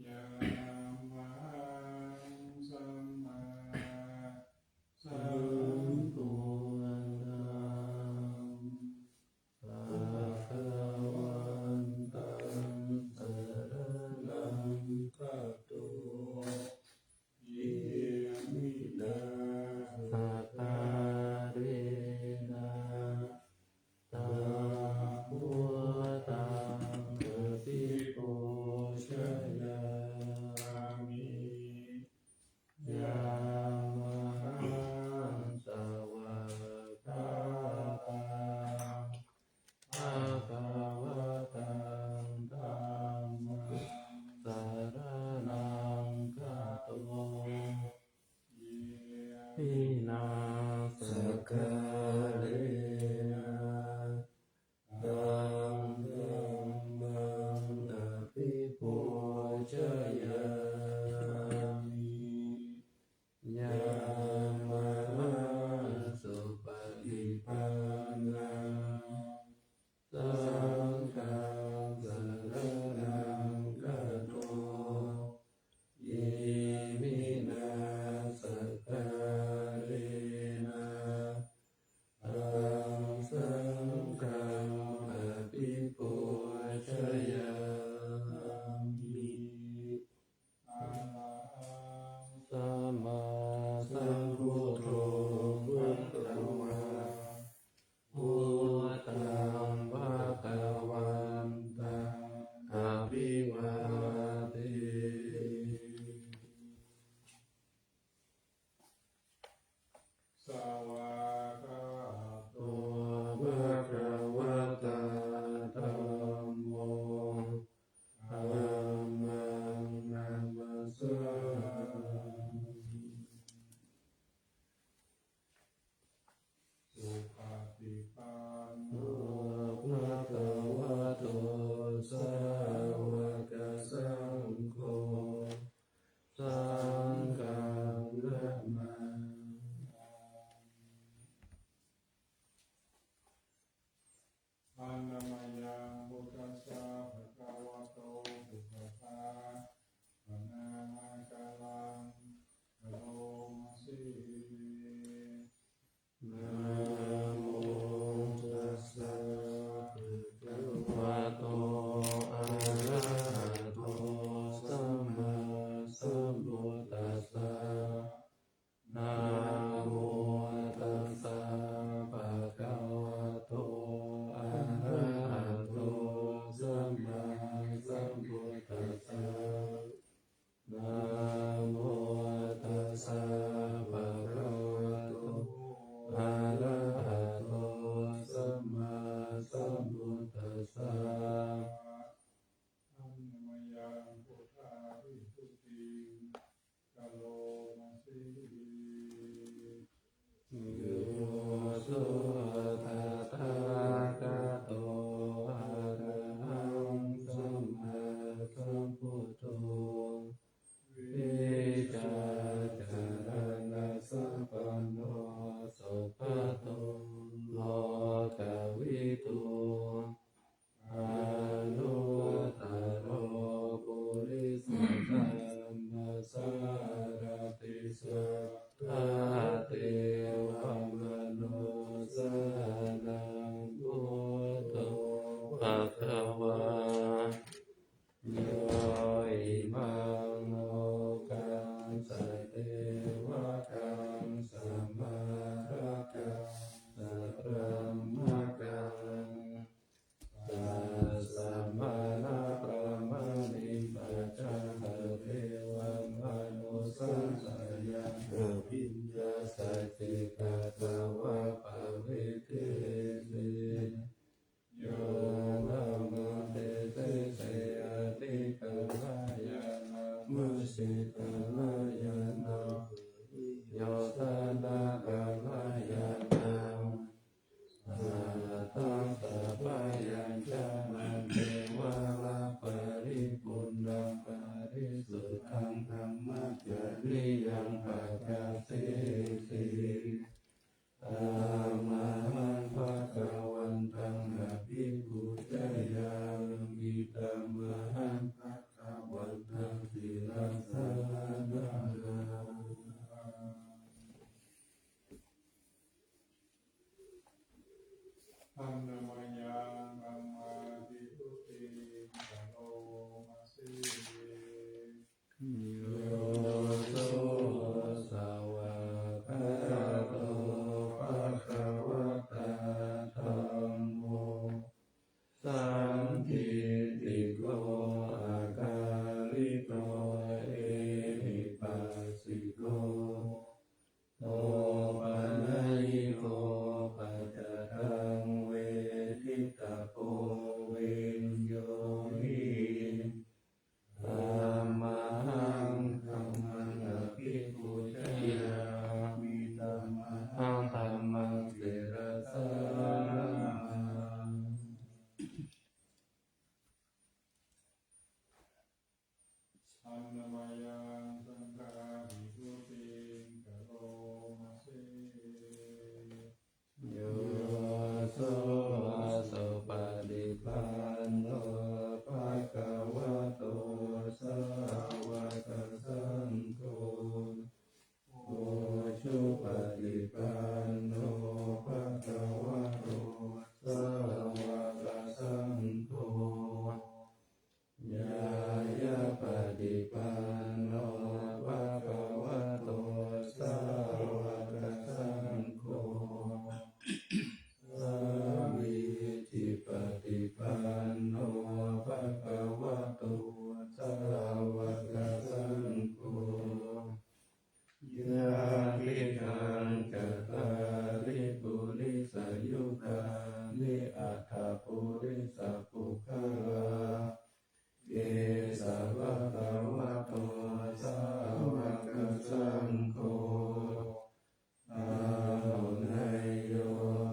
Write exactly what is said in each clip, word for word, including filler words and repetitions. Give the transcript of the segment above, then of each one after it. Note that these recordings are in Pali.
Yamhaṃ sammāsambuddhaṃ bhagavantaṃ saraṇaṃ gato, iminā sakkārena taṃ buddhaṃ abhipūjayāmi. Yamhaṃ svākkhātaṃ bhagavantaṃ dhammaṃ saraṇaṃ gato, iminā sakkārena taṃ dhammaṃ abhipūjayāmi. Yamhaṃ supaṭipannaṃ saṅghaṃ saraṇaṃ gato, iminā sakkārena taṃ saṅghaṃ abhipūjayāmi. Arahaṃ sammāsambuddho bhagavā, buddhaṃ bhagavantaṃ abhivādemi. Svākkhāto bhagavatā dhammo, dhammaṃ namassāmi. Supaṭipanno bhagavato sāvakasaṅgho, saṅghaṃ namāmi. Handa mayaṃ buddhassa bhagavato pubbabhāganamakāraṃ karomasi. Namo tassa bhagavato arahato sammāsambuddhassa. Namo tassa bhagavato arahato sammāsambuddhassa. Namo tassa bhagavato arahato sammāsambuddhassa. Handa mayaṃ buddhavibhūtiṃ karomasi. Yo so tathāgato arahaṃ sammāsambuddho, vijjācaraṇasampanno sugato lokavidū, anuttaro purisadammasārathi satthā devamanussānaṃ buddho bhagavā. Yo imaṃ lokaṃ sadevakaṃ samārakaṃ sabrahmakaṃ sassamaṇabrāhmaṇiṃ pajāya devamanussānaṃ abhiññāya cittāya tathāgataṃ pavekkhetti. Yo nāma tejesenaधिkarāya nāmasi karāya nāmaniyojanakaraṇāya nāmaṃ, sataṃ sabyañjanaṃ kevalaparipuṇṇaṃ parisuddhaṃ brahmacariyaṃ padasseti. Taṃ Handa mayaṃ dhammaṃ visuddhiṃ karomasi. Yo so svākkhāto bhagavatā dhammo sandiṭṭhiko akāliko ehipassiko opanayiko paccattaṃ veditabbo viññūhi. Tammahaṃ dhammaṃ abhipūjayāmi. Tammahaṃ dhammaṃ sirasā namāmi. Handa mayaṃ saṅghaṃ visuddhiṃ karomasi. Yo so supaṭipanno bhagavato sāvakasaṅgho, ujupaṭipanno bhagavato sāvakasaṅgho, ñāyapaṭipanno bhagavato sāvakasaṅgho, sāmīcipaṭipanno bhagavato sāvakasaṅgho, yadidaṃ cattāri purisayugāni aṭṭha purisapuggalā, esa bhagavato sāvakasaṅgho, āhuneyyo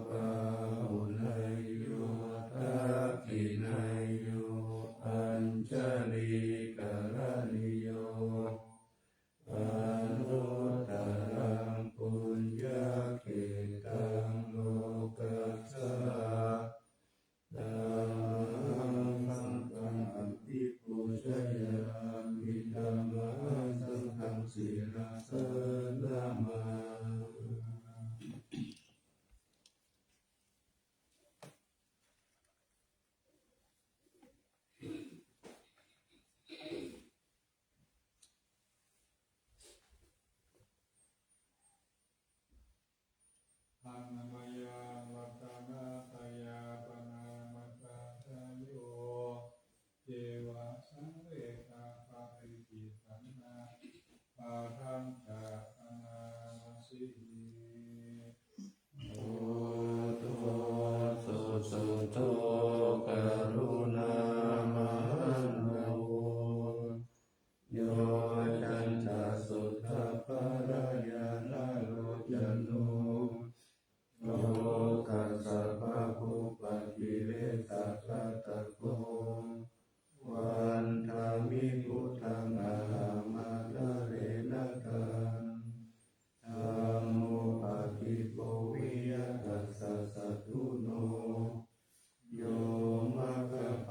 pāhuneyyo dakkhiṇeyyo añjalikaraṇīyo, anuttaraṃ puññakkhettaṃ lokassā. Tammahaṃ saṅghaṃ abhipūjayāmi. Tammahaṃ saṅghaṃ sirasā namāmi. Handa mayaṃ ratanattayapāṇāma ādayo devasanghaṭṭhaparikkhītanaṃ pādañca paṇāmasi. Buddho susuddho karuṇāmahaṇṇavo, yoccantasuddhaparāyāna locano, lokassābhabūpakilesaghātako, vandāmi buddhaṃ ahaṃ ādarena taṃ. Dhammo paṭibbujja tassa satthuno, yo maggapālakaṃ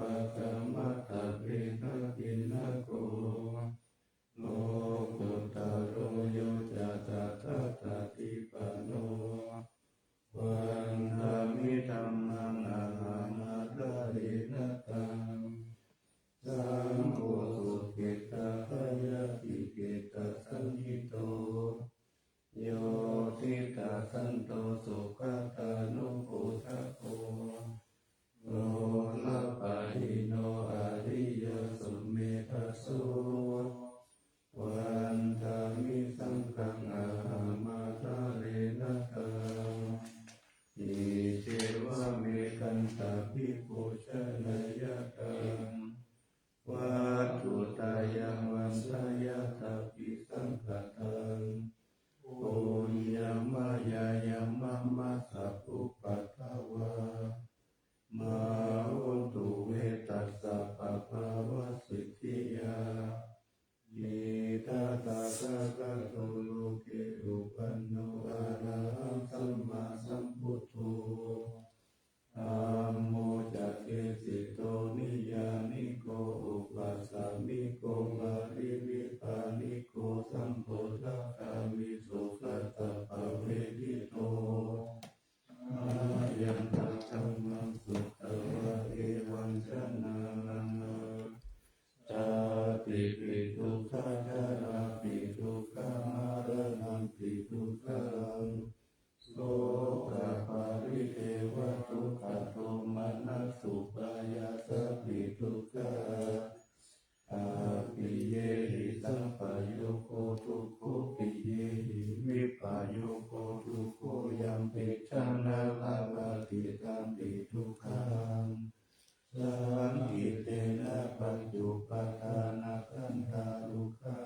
Saṅkhittena pañcupādānakkhandhā dukkhā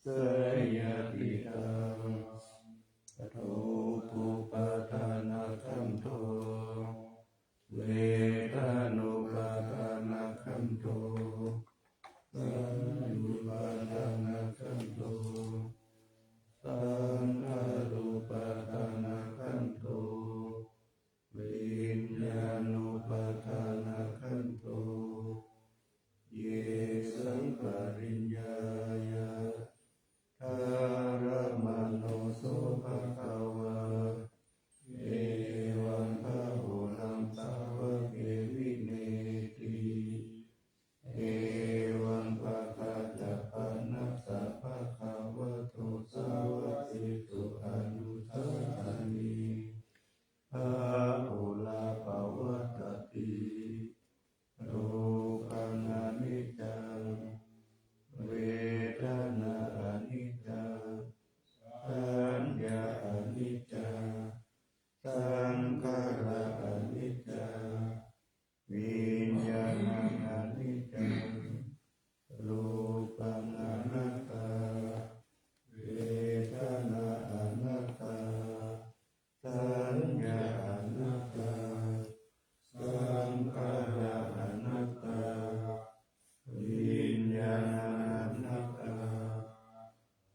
seyyathinā. Rūpupādānakkhandho, vedanupādānakkhandho, saññāupādānakkhandho, saṅkhārupādānakkhandho, viññānupādānakkhandho. Yesaṃ pariññāya dhāramāno so bhagavā, evaṃ bahulaṃ sāvake vineti. Evaṃ pakācapaṇassa bhagavato sāvakesu anusāsanī bahulā pavattati. Rūpaṃ aniccaṃ, vedanā aniccā, saññā aniccā, saṅkhārā aniccā, viññāṇaṃ aniccaṃ. Rūpaṃ anattā, vedanā anattā, saññā anattā, saṅkhārā anattā, viññāṇaṃ anattā.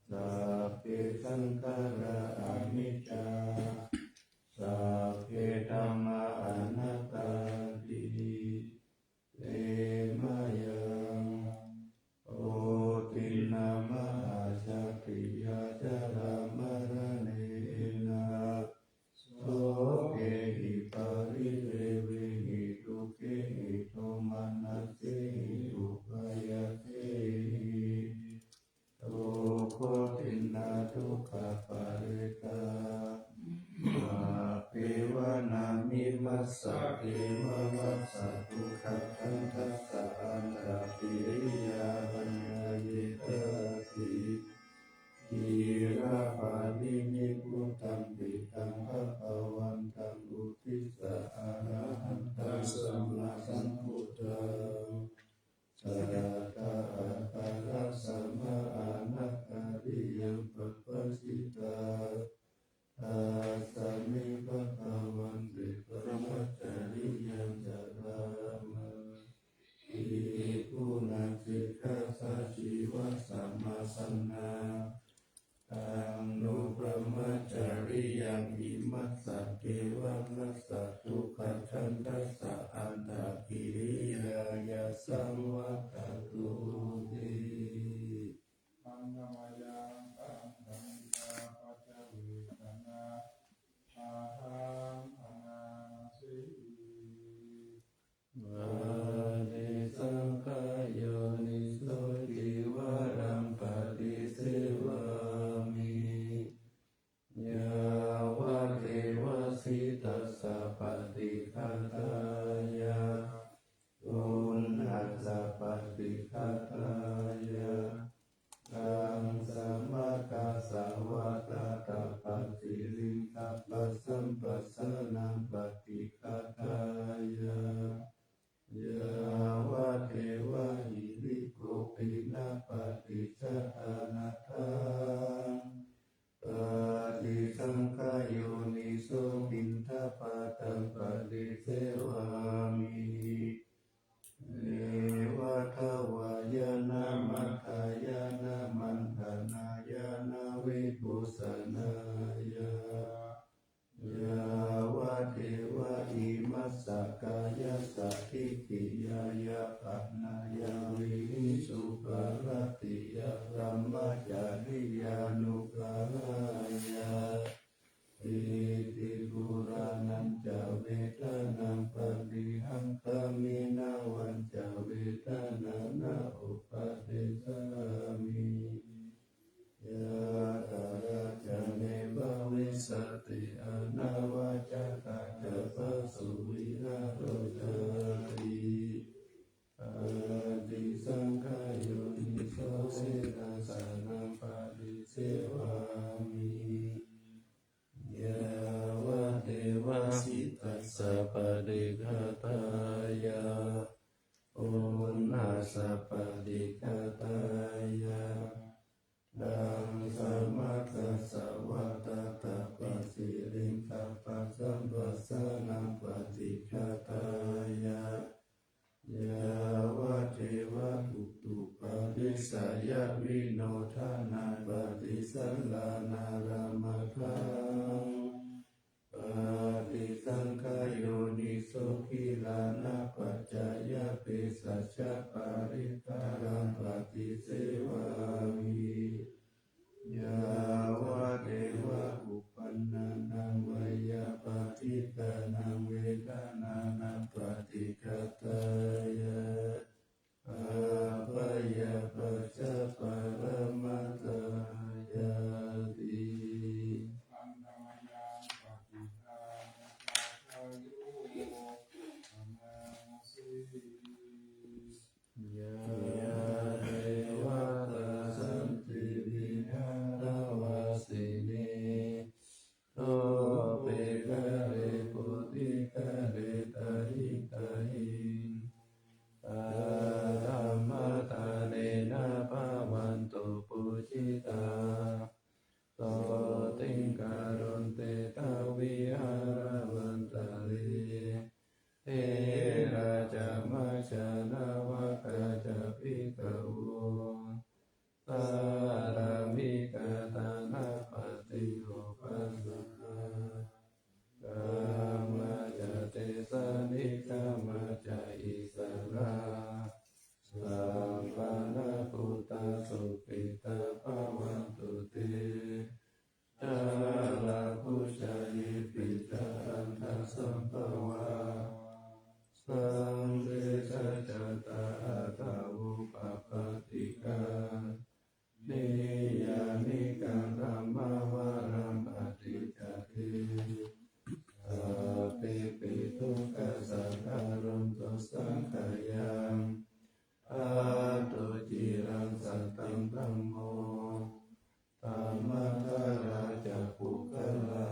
Sabbe saṅkhārā aniccā, sabbe dhammā anattāti. Te mayaṃ puthinā mahāsatiyā jarāmaraṇena sokehi paridevehi dukkhehi domanassehi upāyāsehi. Dukkhuṭṭhinā dukkhaparittā mappiva nāmi massakeva massatukkhakkhandhassa antakiriyā paññāyetati. Khīlaparinibbutampi taṃ bhagavantaṃ uddissa arahantaṃ sammāsambuddhaṃ satthā ākārasmā anākāriyaṃ pabbajitā asmiṃ bhagavanti brahmacariyaṃ carāma. Bhikkhūnaṃ sikkhāsājīvasamassānaṃ taṃ no brahmacariyaṃ imaṃ saṅgheva massatukkhakkhandhassa antakiriyāya saṃvattatu ti. Aṇṇamayaṃ taṃ khandhā paccavekkhaṇā āhaṃ anāsīti. Paṭisaṅkhā yoniso cīvaraṃ paṭisevāmi yāvadeva sītassa paṭighātāya uṇhassa paṭighātāya aṃsamaggāsavātātapasiriṃsapasamphassānaṃ paṭighātāya yāvadeva hirikopinapaṭicchādanatthaṃ paṭisaṅkhā yoniso piṇḍapātaṃ paṭisevāmi neva davāya na madāya na maṇḍanāya na vibhūsanāya yāvadeva imassa kāyassa ṭhitiyā yāpanāya vihiṃsuparatiyā brahmacariyānuggahāya iti purāṇañca vedanaṃ paṭihaṅkhāmi navañca vedanaṃ na uppādessāmi. Yātrā ca me bhavissati anavajjatā ca phāsuvihāro cāti. Paṭisaṅkhā yoniso vedasānaṃ paṭisevāmi yāvadeva sitassa paṭighātāya, pūnassa paṭighātāya, daṃsamakasavātātapasiriṃsapasamphassānapaṭighātāya, yāvadeva utuparissayavinodanapaṭisallānārāmatthaṃ paṭisaṅkhā yoniso gilānapaccayabhesajjaparikkhāraṃ paṭisevāmi. Yāvadeva uppannānaṃ veyyābādhikānaṃ vedanānapaṭighātāya, abyāpajjhaparamatāyāti. Yā devatā santi vihāravāsinī, thūpe ghare bodhighare tahiṃ tahiṃ, tā dhammadānena bhavantu pūjitā, sotthiṃ karontedha vihāravantare. Therā ca majjhā navakā ca bhikkhavo, sārāmikā dānapatī upāsakā, gāmā ca desā nigamā ca issarā, sappāṇabhūtā sukhitā bhavantu te. Jalābujā yepi ca aṇḍasambhavā, saṃsedajātā athavopapātikā, niyyānikaṃ dhammavaraṃ paṭicca te, sabbepi dukkhassa karontu saṅkhayaṃ. Ṭhātu ciraṃ sataṃ dhammo, dhammaddharā ca puggalā,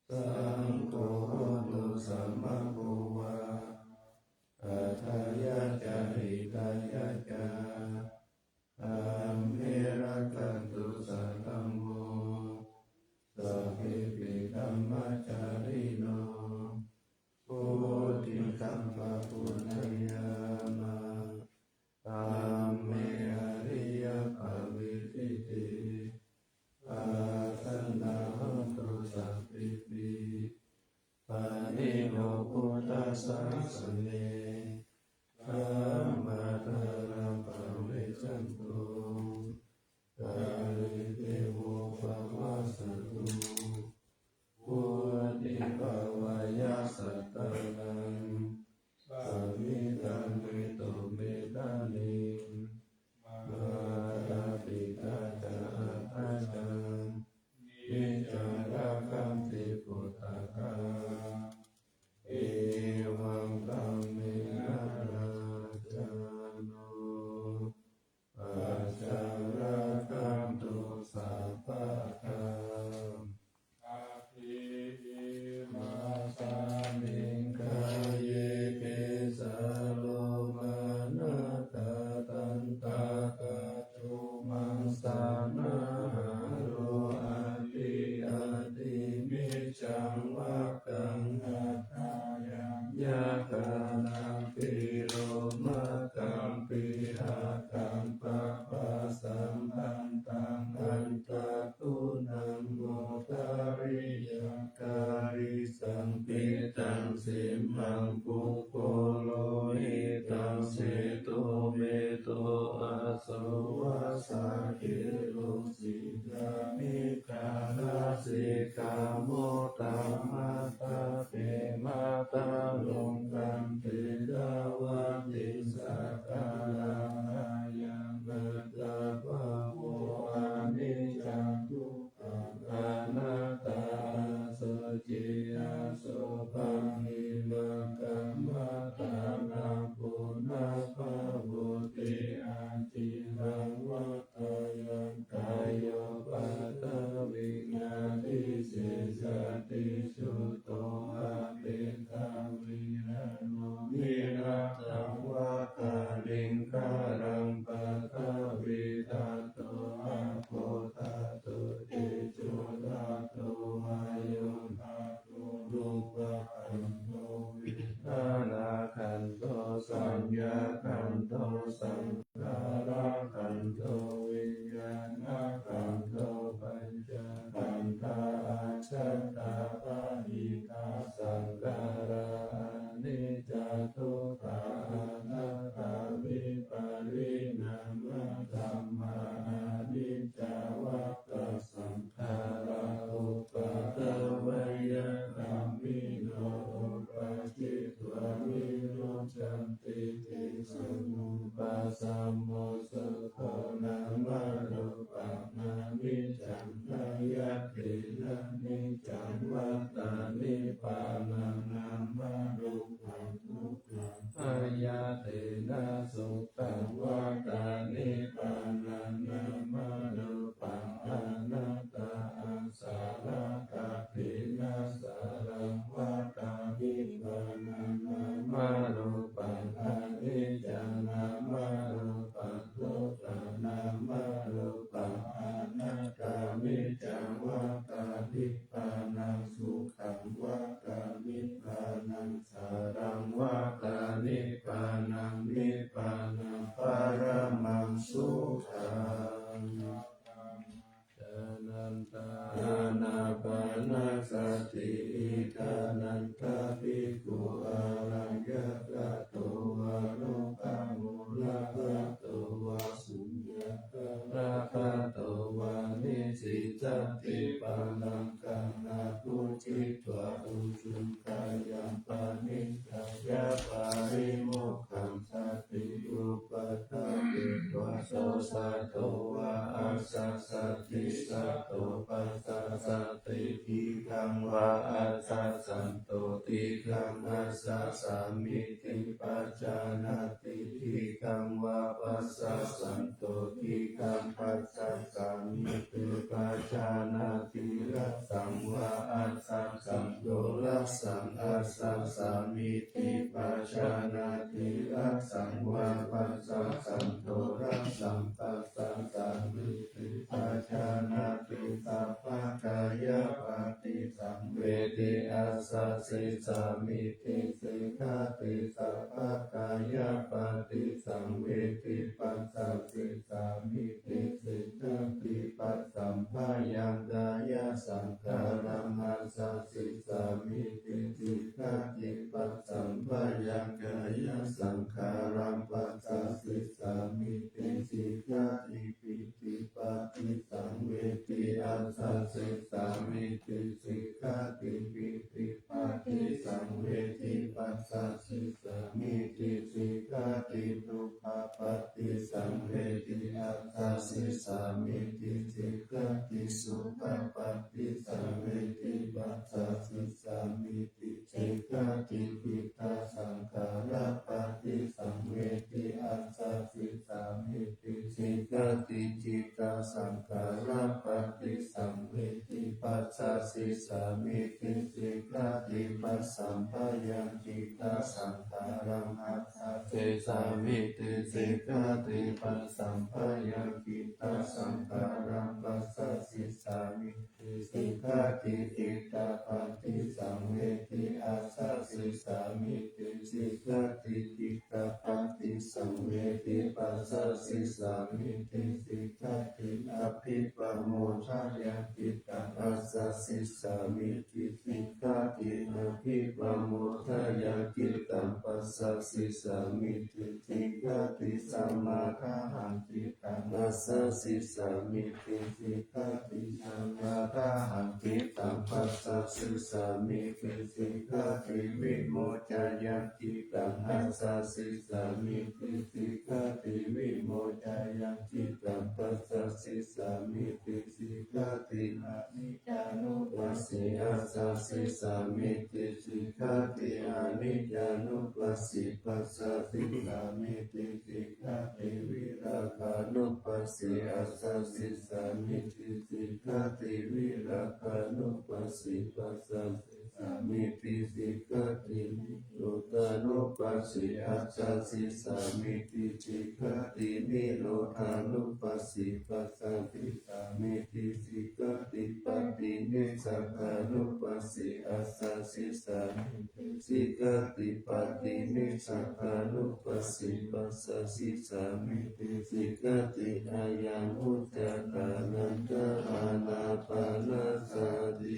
saṅgho hotu samaggo va, atthāya ca hitāya ca. Amhe rakkhatu sādhaво, sabbepi dhammacārino, vuḍḍhiṃ sampāpuṇeyyāma, dhamme ariyappavedite. Pasannā hontu sabbepi, pāṇino buddhasāsane. Dhammaddharā pavecchanto, kāle devo pavassatu. Vuḍḍhibhāvāya sattānaṃ, samiddhaṃ netu medaniṃ. Mātā pitā ca atrajaṃ, niccaṃ rakkhanti puttakaṃ. Evaṃ dhammena rājāno, pajaṃ rakkhantu sabbadā. Atthi imasmiṃ kāye kesā lomā nakhā dantā taco maṃsā nahārū, aṭṭhī aṭṭhimicchaṃ vakkaṃ hatthayaṃ yakkhānaṃ, pīḷomakaṃ pīḷakaṃ papphāsaṃ dantaṃ antaguṇaṃ modareyyā. Karīsaṃ pittaṃ simhaṃ pubbo lohitaṃ sedo medo asovasā, khīṇo simhā mecchā nasikkhamo, taṃ mattha pe matha loṅkaṃ, te ca vattiṃsā kāraṃ. Ayaṃ attabhāvo aniccā dukkkhā anattā, asucī asobhāvī maggāmattarā, punabbhavoti aciraṃ. Vātayaṃ kāyo paṭhaviṃ adhisessati, chuḍḍho rūpakhandho, vedanakkhandho, saññākhandho, saṅkhārakhandho, viññāṇakkhandho, pañcakkhandhā ajjhattā bahiddhā saṅkhārā aniccā dukkhā anattā vipariṇāmadhammā aniccā vata saṅkhārā uppādavayadhammino uppajjitvā nirujjhanti tesaṃ vūpasamo sukho nāmarūpaṃ aniccaṃ khayatena niccaṃ vata nibbānaṃ nāmarūpaṃ dukkhaṃ khayatena sukhaṃ vata nibbānaṃ nāmarūpaṃ anattā asarakatena saraṃ vata nibbānaṃ nāmarūpaṃ aniccaṃ nāmarūpaṃ dukkhaṃ nāmarūpaṃ anattā niccaṃ vata nibbānaṃ sukhaṃ vata nibbānaṃ saraṃ vata nibbānaṃ nibbānaṃ paramaṃ sukhaṃ. Anantā ānāpānassati iddhānanda bhikkhū araññagato vā rukkhamūlagato vā suññāgārasaṅgāto vā nisissati pāṇaṃ gaṇhabhujjhitvā ujukayaṃ paṇidhāya pārimokkhāya satiṃ upaṭṭhapetvā so satto vā asassati satto passasati dīghaṃ vā asassanto dīghaṃ assassāmīti pajānāti dīghaṃ vā passassanto dīghaṃ passasāmīti pajānāti rassaṃ vā asassanto rassaṃ assassāmīti pajānāti rassaṃ vā passassanto rassaṃ passassāmīti pajānāti sabbakāyapaṭisaṃvedi assassissāmīti sikkhati sabbakāyapaṭisaṃvedi passassissāmīti sikkhati passamphayaṃ kāyasaṅkhāraṃ assassissāmīti sikkhati passamphayaṃ kāyasaṅkhāraṃ passassissāmīti sikkhati pītipaṭisaṃvedi assassissāmīti sikkhati pītipaṭisaṃvedi passassissāmīti sikkhati dukkhapaṭisaṃvedi assassissāmīti sikkhati sukhapaṭisaṃvedi passassissāmīti sikkhati khittasaṅkhārapaṭisaṃvedi assassissāmīti sikkhati khittasaṅkhārapaṭisaṃvedi passassissāmīti sikkhati passamphayaṃ khittasaṅkhāraṃ assassissāmīti sikkhati passamphayaṃ khittasaṅkhāraṃ passassissāmīti sikkhati khittapaṭisaṃvedi assassissāmīti sikkhati khittapaṭisaṃvedi passassissāmīti sikkhati abhipamodanaṃ khittaṃ assassissāmīti sikkhati abhipamodanaṃ khittaṃ passassissāmīti sikkhati samādāhaṃ khittaṃ assassissāmīti sikkhati samādāhaṃ khittaṃ passassissāmīti sikkhati vimocanaṃ khittaṃ assassissāmīti sikkhati vimocanaṃ khittaṃ passassissāmīti sikkhati aniccānupassī assassissāmīti sikkhati aniccānupassī passassissāmīti sikkhati virāgānupassī assassissāmīti sikkhati virāgānupassī passassissāmīti sāmīti sikkhāti nirodhānupassī. Āsāsi sāmīti sikkhāti nirodhānupassī. Passaddhi sāmīti sikkhāti paṭinissagānupassī. Āsāsi sāmīti sikkhāti paṭinissagānupassī. Passāsi sāmīti sikkhāti ayaṃ vuccatā. Ānanda ānāpānasati.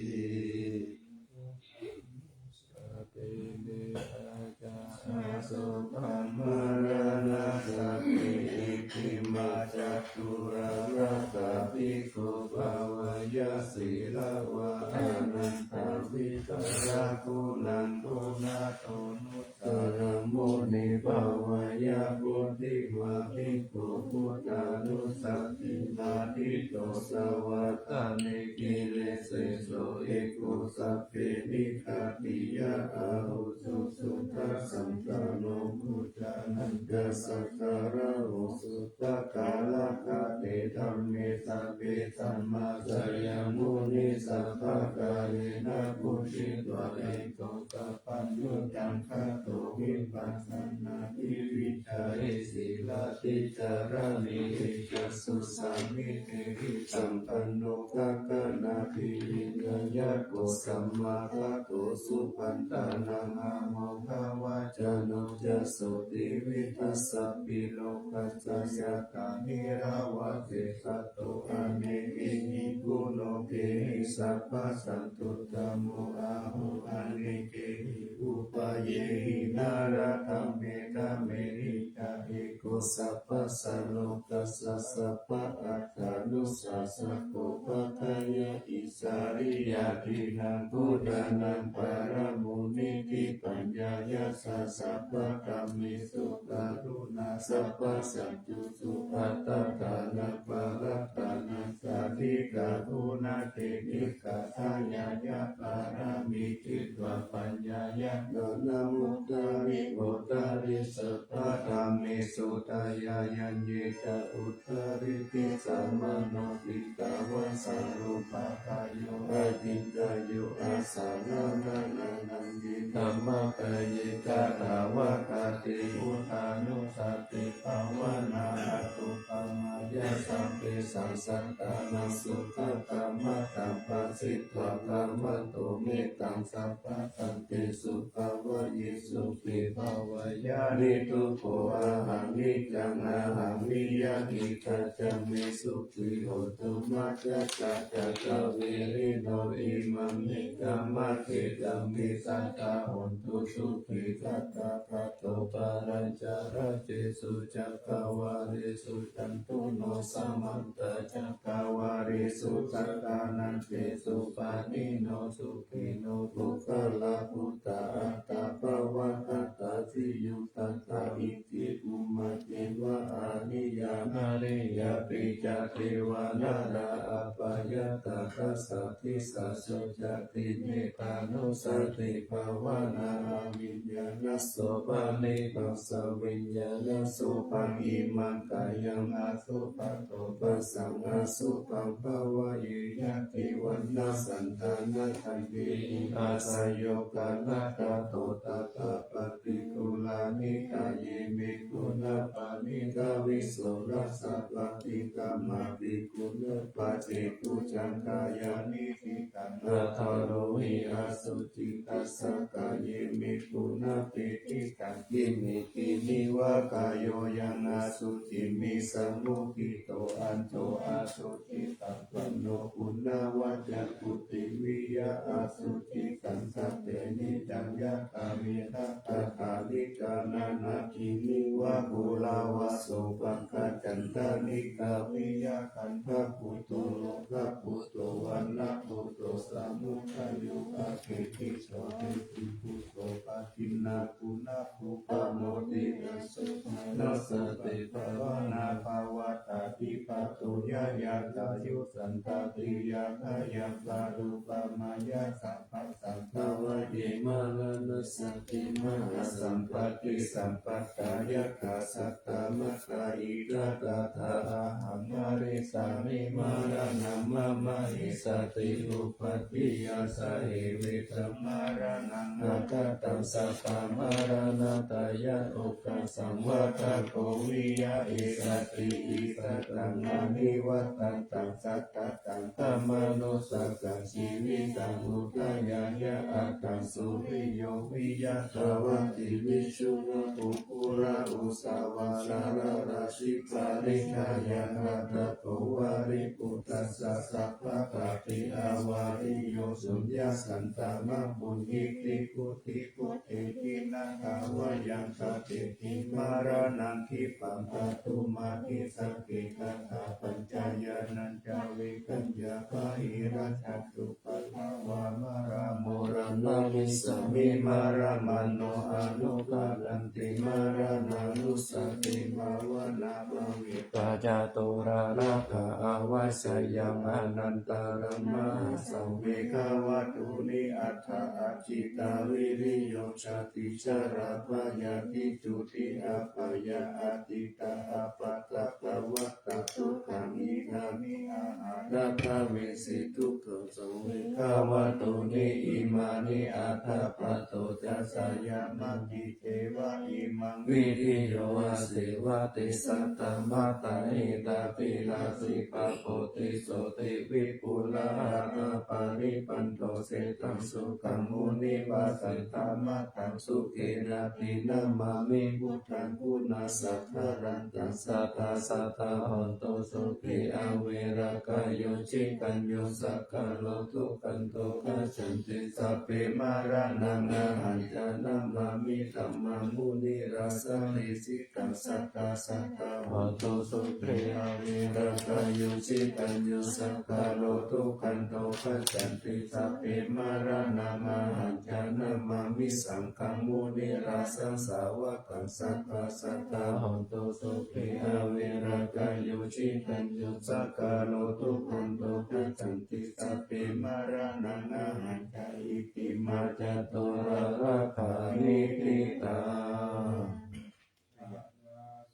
Sati nidajāsukhaṃ maraṇasati. Iccimā caturāsāpi bhikkhū bhāweyya sīlavā. Anantavidarā guṇaguṇato nussaraṃ muni bhāweyya. Bodhimā bhikkhu buddhānussatinaṭṭhito savātane. Giriseso eko sabbe nikkhatiyā ahu su suddhasaṅghāno. Buddhānañca sakkārahu suppakārakkhate. Dhamme sabbe samādaye muni sabbakāyena. Bujjhitvā eko sabbaññutaṃ kāto vipassanaṭṭhī vicarehi sīlatī cārāmehi ca su samitehi sampanno. Gaganābhidhāyako samāgato supaṇṇānaṃ āmokavacano ca sotthi vidassāpi lokassa. Yātrā nirāva seṭṭhato anekehi guṇokehi sabbasatthuttamo ahu anekehi upayehi nāra dhamme dhammehi ca eko sabbasā lokassa sabba attānussāsako. Pattayā issariyā dhīnaṃ guṇānaṃ paramo niṭṭhi paññāya ca sabba dhammesu karuṇā sabbasatthu su attadāna parattanā sādhikā guṇatedhikā dayāya pāramī citvā paññāya ñāṇamuttari uttari sabbadhammesu dayāya ye ca uttaripi samāno piṭṭhāvāso upapāyo aciñcāyo asammāraṇā nandi dhammakaye ca tavattati. Buddhānussati bhāvanā anupamayā sabbesaṃ sattānaṃ sukhakammataṃ phasitvā kamato mettaṃ sabbasantesu bhāvayesupi bhāveyya niddubbo ahaṃ niccaṃ ahaṃ niyyānikaṃ ca me sukhī hotu. Majjhattā ca kaverino imaṃ nikkhāmadesaṃ me sadā hontu sukhī tathāgato pālañca rajesu cakkavāḷesu cātuno samantā cakkavāḷesu sattanāmesu pāṇino sukhino puggalā. Buddhā aṭṭha pavattā siyuṃ tathā iddhibhummā ceva ariyā nariyā pi ca devā nalā apayantadā saddhisaso cāti. Mettānussati bhāvanā aviññāṇaso panidaṃ saviññāṇasobhaṃ imaṃ kāyaṃ asubhaṃ dobhasaṃ asubhaṃ bhāvaye. Yadi vaṇṇaṃ candamā gandhī iva yasayukaṃ nāsato tathā paṭikūlā. Nikkāye me guṇā paṇītā visuddhā ca paṭikkama bhikkhūnaṃ paṭibujjhā kāyāni sitaṃ adhāro hi asuci tassa kāye me guṇā peṭikaṃ. Kiñci kiñci va kāyo yaṃ asuciṃ me saṃbuddhito aṭṭho asuci saṃpanno guṇavaccaṃ puthiviyaṃ asuciṃ saṃsappeniccaṃ yathā me tathāṭṭhā niṭṭhānā. Kiñci va ghorā va sopāga candanikkā viya gandhabhuto rogabhuto vaṇṇabhuto samudayo akhiṭṭhito hetubhuto padinnā guṇabhū pamoditā. Subhānassati bhāvanā pavattati bhātuyā yathāyuṃ santāti yathāyaṃ. Tadupamāya sabbasaṅghāvaye maraṇā Saddhi mahāsampattisampattāyakkhasattamātā, ida tathāhaṃ marissāmi maraṇaṃ mama. Issati uppaṭiya sahīvitaṃ maraṇaṃ agataṃ, sappamāraṇattāya dukkhasaṃvādako viya. Issati issataṃ anivattantaṃ, sattataṃ dhammanussakaṃ jīvitaṃ udayāya attaṃ. Suriyo viya dāvatthi visu va puggalā, ujjā vaṇṇā sarārajī pārikkhāya, athāto Variputtassa sabbapāṇi. Avāriyā suññā santā mā bhuñjīti, vuḍḍhibhūteti nāgā va yaṃ tatheti maraṇaṃ khippaṃ, paṭhumaṃ disā te tathā pañca. Yānañca vigañca bāhirajjhattupaddavā, mārā muttamaramissāmi mārā muttamanukammapāni. Maraṇānussatī bhāvanā bhāvitā, ca tūlā rāgā āvajjeyya anantarā. Mahāsaṅghe gāvatthuṃ aṭṭha ajjitā, viriyo satthi jarā byādhi juti apāyā, atītā appaṭikavatā dukkhā, indanī aharadhāmesi dukkhasaṅghe gāvatthuṃ. Imāni aṭṭha pāturasayamatī, ceva imaṃ vidiyo asīva, disā dhammaṭṭhāne tabilāsi. Pāpūti sotthi vipullā, athāparibbāhā, setaṃ sukhaṃ munivasaṃ. Dhammaṭṭhaṃ sukhena abhinamāmi, buddhaṃ guṇasaṅgharantaṃ, sadā sadā hontu sukhī averā. Kāyo cittañca saṅkhāro dukkhato, gacchanti sabbe maraṇaṃ ahañca namāmi. Dhammaṃ munirājassa desitaṃ, sadā sadā hontu sukhī averā. Kāyo cittañca saṅkhāro dukkhato, gacchanti sabbe maraṇaṃ ahañca namāmi. Saṅghaṃ munirājassa svākkhātaṃ, sadā sadā hontu sukhī averā. Kāyo cittañca saṅkhāro dukkhato, gacchanti sabbe maraṇaṃ ahañca. Itimā caturāsākāranītitā.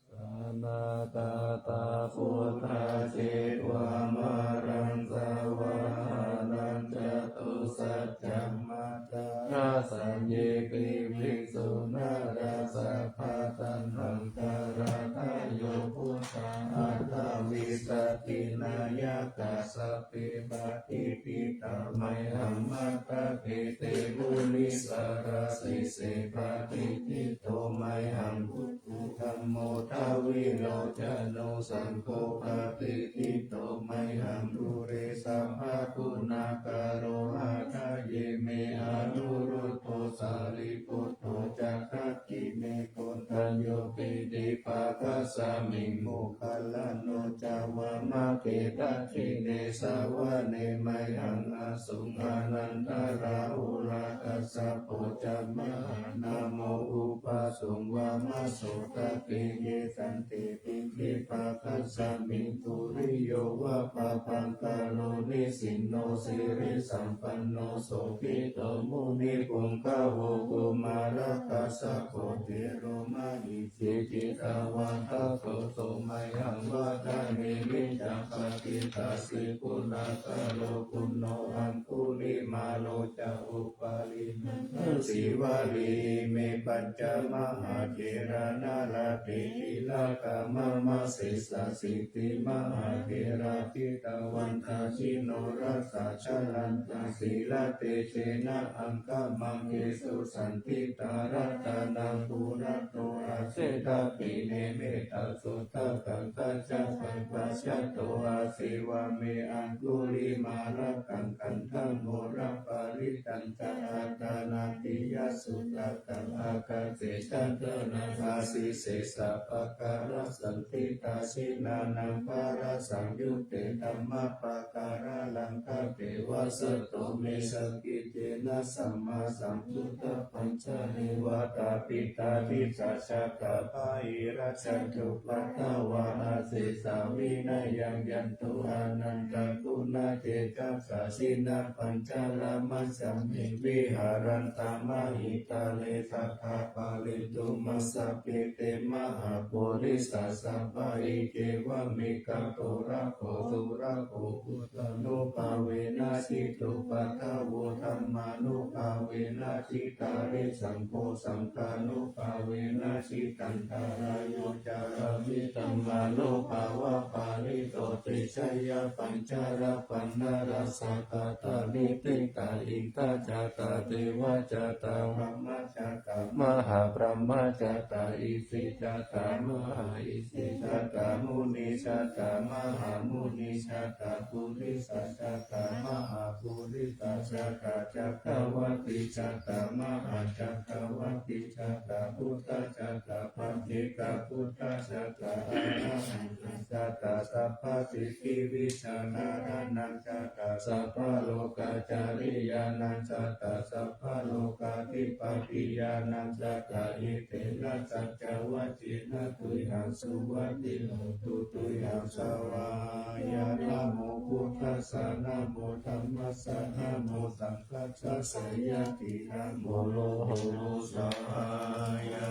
Janakāyaṃ buddhaṃ jetvā māraṃ savāhanaṃ, catusaccāmatarasaññe piviṃsu narāsabhā. Taṇhaṅkarādayo buddhā aṭṭhavīsati nāyakā, sabbe patiṭṭhitā mayhaṃ matthake te munissarā. Sīse patiṭṭhito mayhaṃ buddho dhammo dvilocano, saṅgho patiṭṭhito mayhaṃ ure sabbaguṇākaro. Hadaye me anuruddho sārīputto ca dakkhiṇe, koṇḍañño piṭṭhibhāgasmiṃ moggallāno ca vāmake. Dakkhiṇe savane mayhaṃ āsuṃ ānandarāhulā, kassapo ca mahānāmo ubhāsuṃ vāmasotake. Kesante piṭṭhibhāgasmiṃ suriyo va pabhaṅkaro, nisinno sirisampanno sobhito munipuṅgavo. Kumārakassapo thero mahesī cittavādako, so mayhaṃ vadane niccaṃ patiṭṭhāsi guṇākaro. Puṇṇo aṅgulimālo ca upālī nandasīvalī, ime pañca mahātherā nalāṭe tilakā mama. Sesāsīti mahātherā jitavantā jinorasā, jalantā sīlatejena aṅgamaṅgesu saṇṭhitā. Ratanaṃ purato āsi dakkhiṇe mettasuttakaṃ, dhajaggaṃ pacchato āsi vāme aṅgulimālakaṃ. Khandhamoraparittañ ca āṭānāṭiyasuttakaṃ, ākāse chadanaṃ āsi sesā pākārasaṇṭhitā. Jinā nānāvarasaṃyutte dhammapākāralaṅkate, vasato me sakiccena sammāsambuddhapañjare. Vātapittādisañjātā bāhirajjhattupaddavā, asesā vinayaṃ yantu anantaguṇatejasā. Jinapañjaramajjhamhi viharantaṃ mahītale sadā pālentu mā sabbe te mahāpurisāsabhā. Icevamekato rakkho surakkho buddhānubhāvena jitupaddavo dhammānubhāvena jitārisaṅgho saṅghānubhāvena jitantarāyo carāmi dhammānubhāvapālito. Te jaya pañca rakkhaṇa rakkhakā dāni diṭṭha ittha jātā devā jātā brahmā jātā mahābrahmā jātā isi jātā mahāisi jātā munī jātā mahāmunī jātā purisā jātā mahāpurisā jātā cakkavattī jātā mahācakkavattī jātā buddhā jātā paccekabuddhā jātā arahantā jātā sabbasiddhivijjādharānaṃ jātā sabbalokācariyānaṃ jātā sabbalokādhipatiyānaṃ jātā etena saccavajjena tuyhaṃ suvatthi hotu tuyhaṃ svāhāya. Namo buddhassa namo dhammassa namo saṅghassa jayati namo loho svāhāya.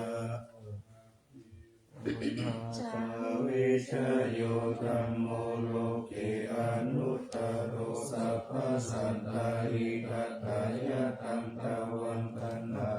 Ca vijayo dhammo loke anuttaro sabbasattāhitatthāya dantaṃ vandamānā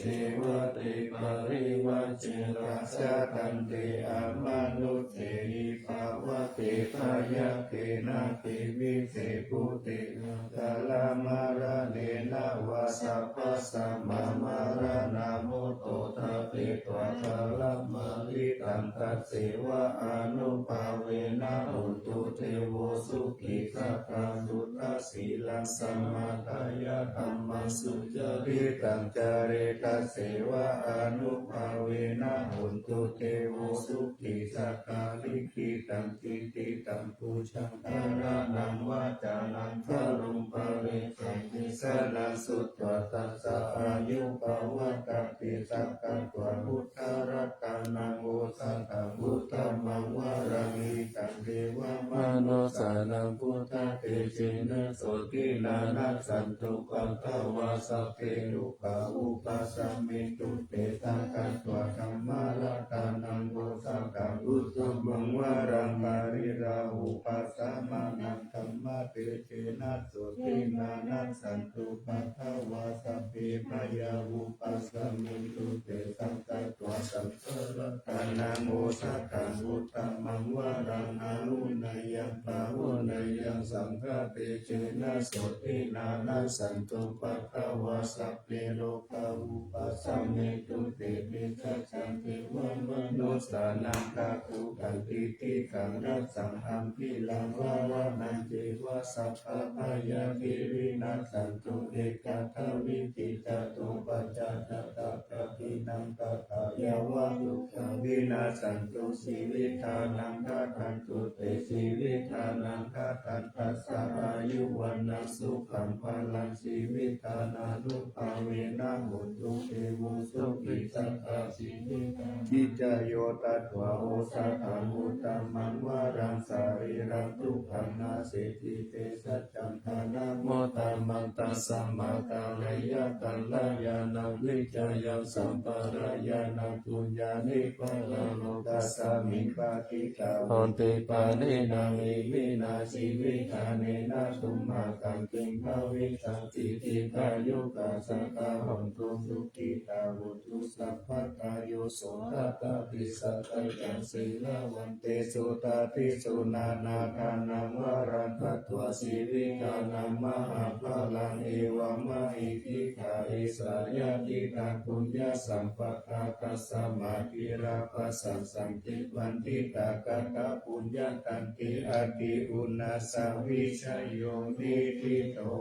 devatā parivajjena jayanti amanussehi pavutthejāya. Kenaci vise bhūtena jalamaggena vā sabbasmā maraṇā mutto ṭhapetvā jalamaggisiṃ taseva ānubhāvena hotu devo sukhī sadā. Suddhasīlaṃ samādāya dhammaṃ sucaritaṃ care taseva ānubhāvena hotu devo sukhī sadā. Likkhitaṃ cintitaṃ pūjaṃ dhāraṇaṃ vācanaṃ garuṃ paresaṃ desanaṃ sutvā tassa āyu pavaḍḍhatīti. Sakkatvā buddharatanaṃ osathaṃ uttamaṃ varaṃ hitaṃ devamanussānaṃ buddhatejena sotthinā nassantupaddavā sabbe dukkhā vūpasamentu te. Sakkatvā dhammaratanaṃ osathaṃ uttamaṃ varaṃ pariḷāhūpasamanaṃ dhammatejena sotthinā nassantupaddavā sabbe bhayā vūpasamentu te. Sakkatvā saṅgharatanaṃ osathaṃ uttamaṃ varaṃ āhuneyyaṃ pāhuneyyaṃ saṅghatejena sotthinā nassantupaddavā sabbe rogā vūpasamentu te. Vijjācaraṃ devamanussānaṃ katvūkaṃ titikkhārasaṃ gambhīraṃ bhaṇānañceva sabbabhayāpi vinassantu ekadā vītī. Catuppañca dasasahassānaṃ datvā yāva dukkhavā vinassantu jīvitdānaṃ dadantu te. Jīvitdānaṃ dadantassā āyu vaṇṇaṃ sukhaṃ balaṃ jīvadānubhāvena hotu devo sukhī sadā. Jīvitdānamidha yo tatvā osathaṃ uttamaṃ varaṃ sarīraṃ dukkhaṃ nasīti te saccaṃ. Taṃ dhammamuttamaṃ tasmā kāleyya kalyāṇaṃ vijjāya sampādeyya puññāni paralokasmiṃ patiṭṭhā honti pāṇinā. Iminā jīvitdānena tumhākaṃ kiṃ bhavissati? Dīghāyukā sadā hontu sukhitā hontu sabbadā. Yo so tathāpi sattaccaṃ sīlavantesu dādinā nānattha varaṃ datvā jīvitdānaṃ mahapphalaṃ evamāhi. Dīghā esā yadidaṃ puññasampadā tasmā dhīra pasāsati paṇḍitā katapuññatandī ati uṇhissavijayo niṭṭhito.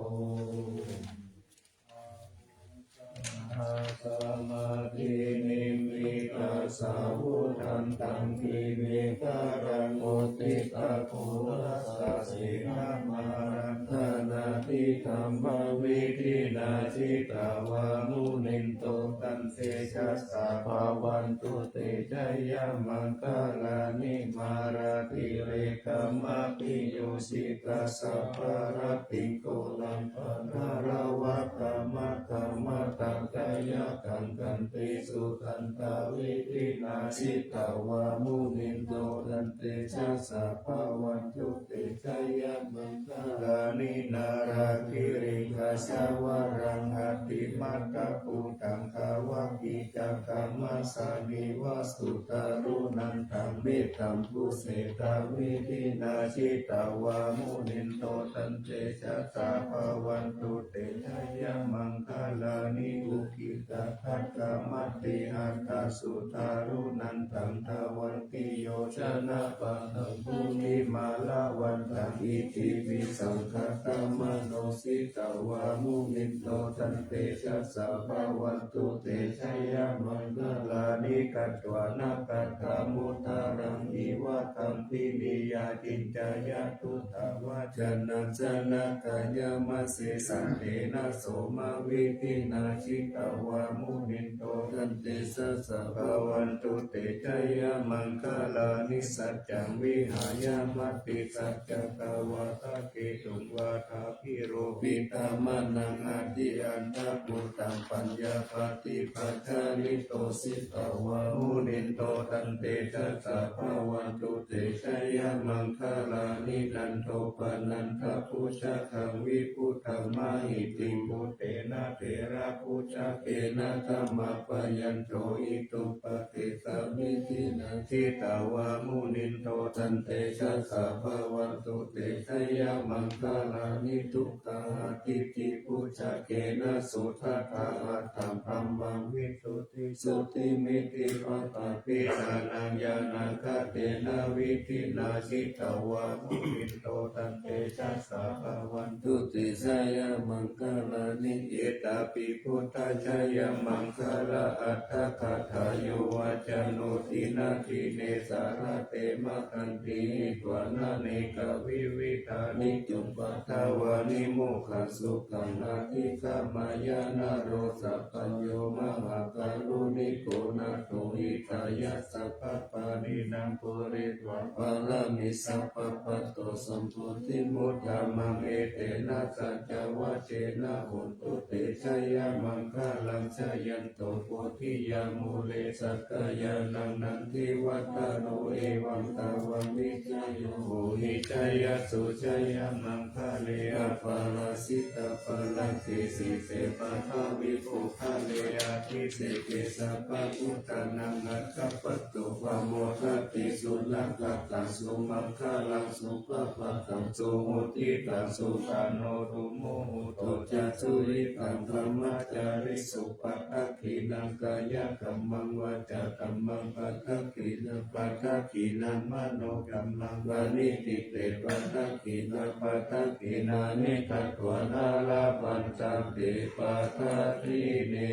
Sahassasahassamabhinimmitasāvudhantaṃ girimekhalaṃ uditaghorasasenamāraṃ dānādidhammavidhinā jitavā munindo taṇ tejasā bhavantu te jayamaṅgalāni. Mārātirekamabhiyujjhitasabbarattiṃ ghorampanāḷavakamakkhamathaddhayakkhaṃ khantīsudantavidhinā jitavā munindo taṃ tejasā bhavantu te jayamaṅgalāni. Nāḷāgiriṃ gajavaraṃ atimattabhūtaṃ dāvaggicakkamasanīva sudāruṇantaṃ mettambusekavidhinā jitavā munindo taṃ tejasā bhavantu te jayamaṅgalāni. Ukkhittakhaggamatihatthasudāruṇantaṃ dhāvantiyojanapathaṅgulimālavantaṃ iddhībhisaṅkhatamano jitavā munindo taṃ tejasā bhavantu te jayamaṅgalāni. Katvāna kaṭṭhamudaraṃ iva gabbhinīyā ciñcāya duṭṭhavacanaṃ janakāyamajjhe santena somavidhinā jitavā munindo taṃ tejasā bhavantu te jayamaṅgalāni. Saccaṃ vihāya matisaccakavādaketuṃ vādābhiropitamanaṃ atiandhabhūtaṃ paññāpadīpajalito jitavā munindo taṃ tejasā bhavantu te jayamaṅgalāni. Nandopanandabhujagaṃ vibudhaṃ mahiddhiṃ puttena therabhujagena damāpayanto iddhūpadesavidhinā jitavā munindo taṃ tejasā bhavantu te jayamaṅgalāni. Duggāhadiṭṭhibhujagena sudaṭṭhahatthaṃ brahmaṃ visuddhijutimiddhibakābhidhānaṃ ñāṇāgadena vidhinā jitavā munindo taṃ tejasā bhavantu te jayamaṅgalāni. Etāpi buddhajayamaṅgalaaṭṭhagāthā yo vācano dinadine sarate matandī hitvānanekavividhāni cupaddavāni mokkhaṃ sukhaṃ adhigameyya naro sapañño. Mahākāruṇiko nātho hitāya sabbapāṇinaṃ pūretvā pāramī sabbā patto sambodhimuttamaṃ. Etena saccavajjena hotu te jayamaṅgalaṃ. Jayanto bodhiyā mūle sakyānaṃ nandivaḍḍhano evaṃ tvaṃ vijayo hohi jayassu jayamaṅgale aparājitapallaṅke sīse paṭhavipokkhare abhiseke sabbabuddhānaṃ aggappatto pamodati. Sunakkhattaṃ sumaṅgalaṃ supabhātaṃ suhuṭṭhitaṃ sukhaṇo sumuhutto ca suyiṭṭhaṃ brahmacārisu padakkhiṇaṃ kāyakammaṃ vācākammaṃ padakkhiṇaṃ padakkhiṇaṃ manokammaṃ paṇidhi te padakkhiṇā padakkhiṇāni katvāna labhantatthe padakkhiṇe.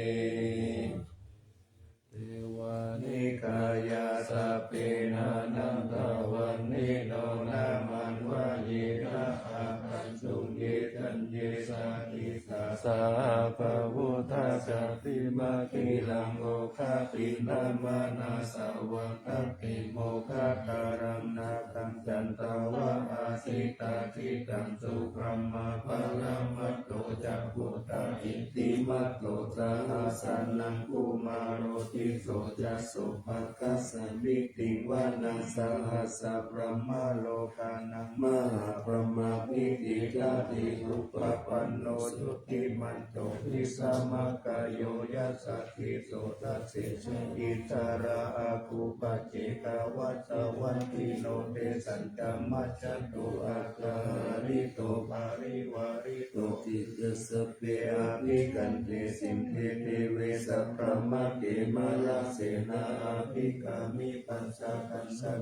Devā nikāyā sabbe nānattavaṇṇino nāmanvayena āgañchuṃ ye caññe sadisā saha pavutthajātimakhilaṃ oghatiṇṇamanāsavaṃ dakkhemoghataraṃ nāgaṃ candaṃva asitātitaṃ subrahmā paramatto ca puttā iddhimato saha sanaṅkumāro tisso ca sopāga samitiṃ vanaṃ sahassabrahmalokānaṃ mahābrahmābhitiṭṭhati upapanno jutimanto bhismākāyo yasassi so dasettha ekarā āgū paccekavasavattino tesañca majjhato oghatiṇṇo parivārito iti te sabbe abhikkante sinde deve sabrahmake mārasenā abhikkāmi passa kaṇhassa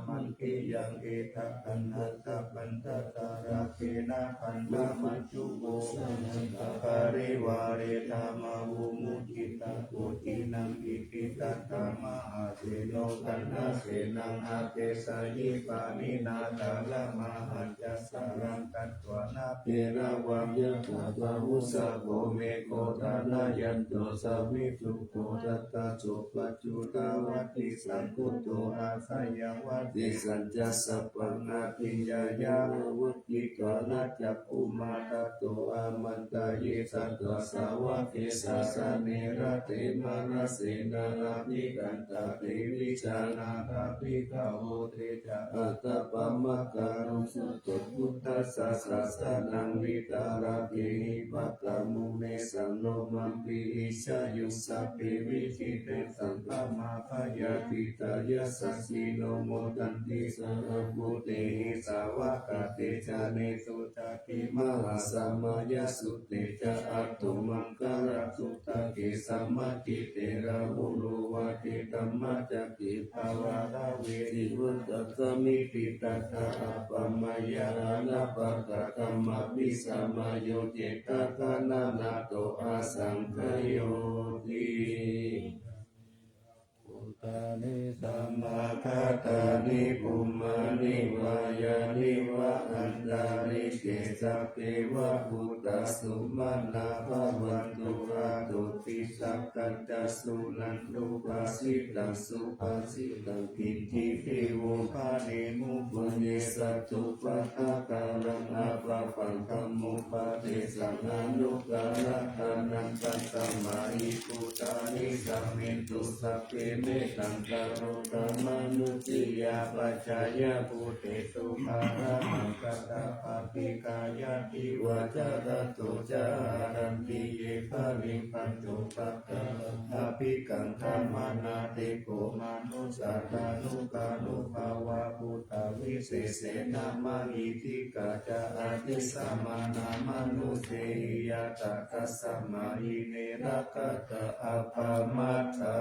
mandiyaṃ etha gaṇhatha bandhatha rāgena bandhamatthu vo saha parivāretha mā vo muñcittha koci naṃ iti tattha Mahāseno kaṇhasenaṃ apesayi, pāṇinā talamāhacca saraṃ katvāna bheravaṃ. Yathā pāvussako megho thanayanto savijjuko, tadā so paccudāvatti saṅkuddho asayaṃvatti. Sañcicca sabbaṃ abhiññāya vavakkhitvāna cakkhumā, tato āmantayi satthā sāvake sāsane rate. Mārasenā abhikkantā te vijānātha bhikkhavo, te ca ātappamakaruṃ suddho buddhassa sāsanaṃ. Vītarāgehi pakkāmuṃ nesaṃ lomampi iñjayuṃ, sabbe vijitasaṅgāmā bhayātītā yasassino, modanti saha bhūtehi sāvakā te janesutāti. Mahāsamayasutte ca ātomaṅgalasu ttake, samaṅgite rāhulo vācidhammacakke, pavārāve cevātākāmehi, tadā āpamāya anappakanāmāpi, samayo cittaṃ gaṇanātho asaṅkhayoti. Bhūtāni samāgatāni bhummāni vā yāni va antalikkhe, sabbeva bhūtā sumanā bhavantu, athopi sakkacca suṇantu bhāsitaṃ. Subhāsitaṃ: Khiḍḍi devo paṇino muñci, saddo paṭhakkaraṃ appaṭivattiṃ, dhammo paṭidaṃ anukaratanaṃ. Tasmā hi bhūtā nisāmethu sabbe, mettaṃ karotha mānusiyā pajāya. Bhūtesu bhāvanākatāpaṭikāya, divā ca ratto ca haranti ye baliṃ paccupaddavā. Abhikkantā maṇḍanti kho manussā, taṇhuttarūpā va bhūtā, visesena mahiddhikā ca ādissamānā manussāhi. Yātrā tasmā hi ne rakkhatha appamattā.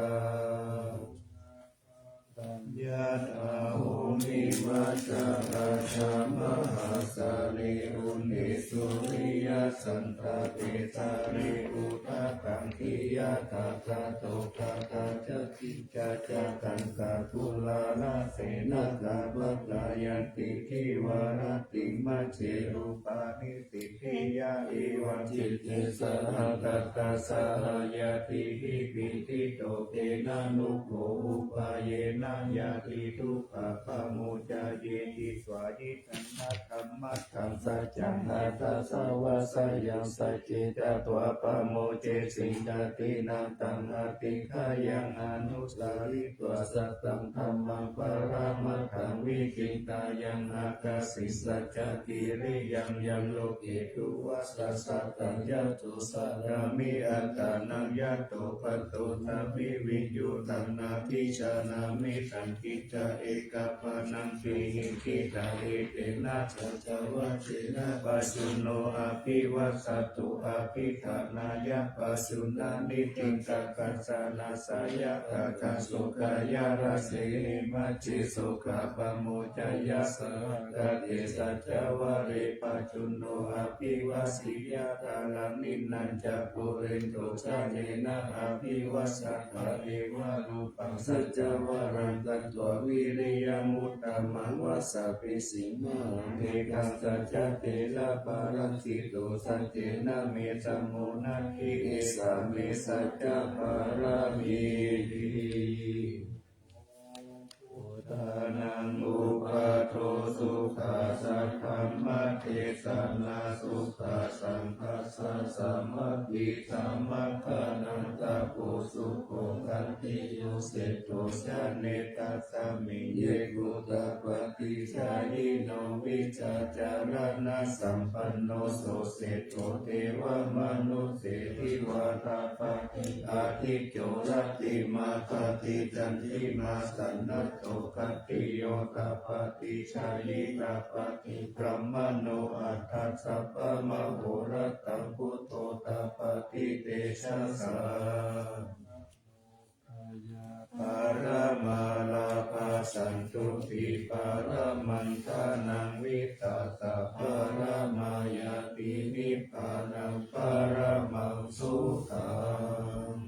Yathā homi majjhapattā mahāsālī, uṇhisūriyasaṅkape jale udakaṅkhe. Yathā kataṃ kaṭṭhakī ca ca taṅkā, phuṭā rāgena pāpayanti, divā rattimajjhe rūpā nisī diya. Evaṃ citte saha ñātā saha ñātibhi, pīḷito tena noggo upāyena, ñātidukkhā pamuccayeti. Svāyitthena kammatthaṃ saccaṃ atthāya vasayaṃ, sacce katvā pamuñcesi ñātīnaṃ, taṃ adhiṭṭheyyaṃ anusāri tvā sataṃ dhammaṃ paramatthaṃ, vichittā yaṃ attasi saccakiriyaṃ, yaṃ loke duravasataṃ yato carāmi attānaṃ, yato patto samiṃ viññū taṃ nābhijānāmi, taṃ kiñca ekabbhāvaṃ vihiṃsitā, etena saccavajjena pajjunno abhivassato, abhiṭhānāya pajjuṇṇaṃ niṭṭhitaṃ, kassaṃ nāsayakā ca sokāya rājehi, majjhe sokā pamuccaya saha, kate saccavajje pajjunno abhivassati, yātrāyaṃ nibbānañca puriṃ socāyena abhivassati, evarūpaṃ saccavajjena katvā vīriyamuttamaṃ, vajjabhismaṃ anesaṃ saccaṃ therā paranti, saccena me samo natthi, esā me saccapāramīti. Buddhānaṃ uppādo sukhā, saddhammadesanā sukhā, saṅghassa sāmaggī, samaggānaṃ tapo sukho, khattiyo seṭṭho janetasmiṃ, ye gutapaṭisārino, vijjācaraṇasampanno, so seṭṭho devamanussena, diva tapati ādicco, rattimābhāti candimā, sannaddho khattiyo tapati, jhāyī tapati brāhmaṇo, atha sabbamahorattaṃ, buddho tapati tejasā. Paramā lābhā santuṭṭhī, paramaṃ danaṃ vidhā ca, paramā ñātī nibbānaṃ paramaṃ sukhaṃ.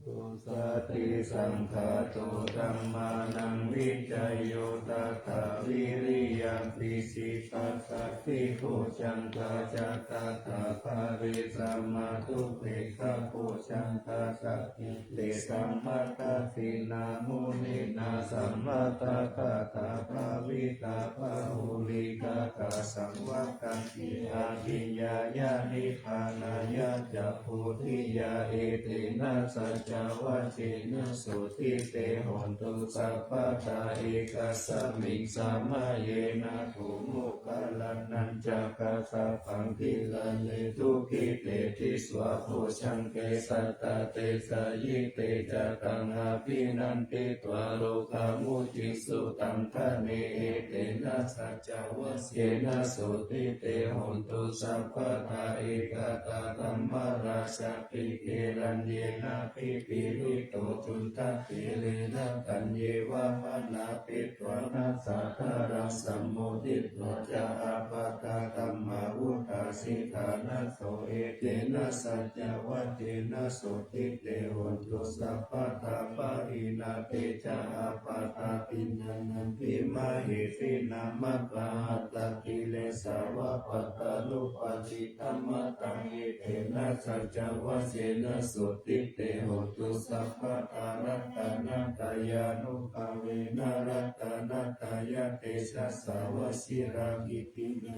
Satisaṅkhāto dhammānaṃ vicayo tathā vīriyampīti passaddhi bojjhaṅgā ca tathāpare samādhupekkhabojjhaṅgā sattete samatthasinā muninā sammadakkhātā bhāvitā bahulīkatā saṃvattanti abhiññāya nibbānāya ca bodhiyā. Etena saccavajjena sotthi te hotu sabbadā. Ekasmiṃ samaye nātho moggallānañca kassapaṃ gilāne dukkhite disvā bojjhaṅge satta desayi. Te ca taṃ abhinanditvā rogā mucciṃsu taṅkhaṇe. Etena saccavajjena sotthi te hotu sabbadā. Ekadā dhammarājāpi gelaññenābhipīḷito cundattherena taññeva bhaṇāpetvāna sādaraṃ sammoditvā ca ābādhā tamhā vuṭṭhāsi ṭhānaso. Etena saccavajjena sotthi te hotu sabbadā. Pahīnā te ca ābādhā tiṇṇannampi mahesinaṃ maggāhatakilesāva pattarūpādi dhammataṃ. Etena saccavajjena sotthi te hotu sabbadā. Ratanattayānubhāvena ratanattayatejasā vajirakkhiṇā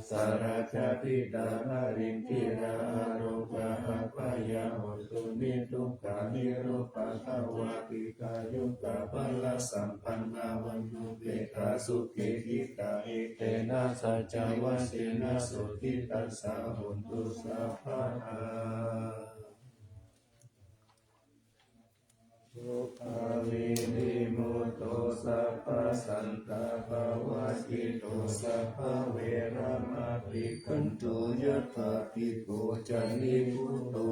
sārajjapitā darīndirā arogā abyādo niddukkha nirupādā vādikā yugā balasampannā vaṇṇupetā sukhī ṭhitā. Etena saccavajjena sotthi tassā hotu sabbadā. Sokavimutto sabbasantāpavajjito sabbaveramatikkanto yathā khippameva panibhūto.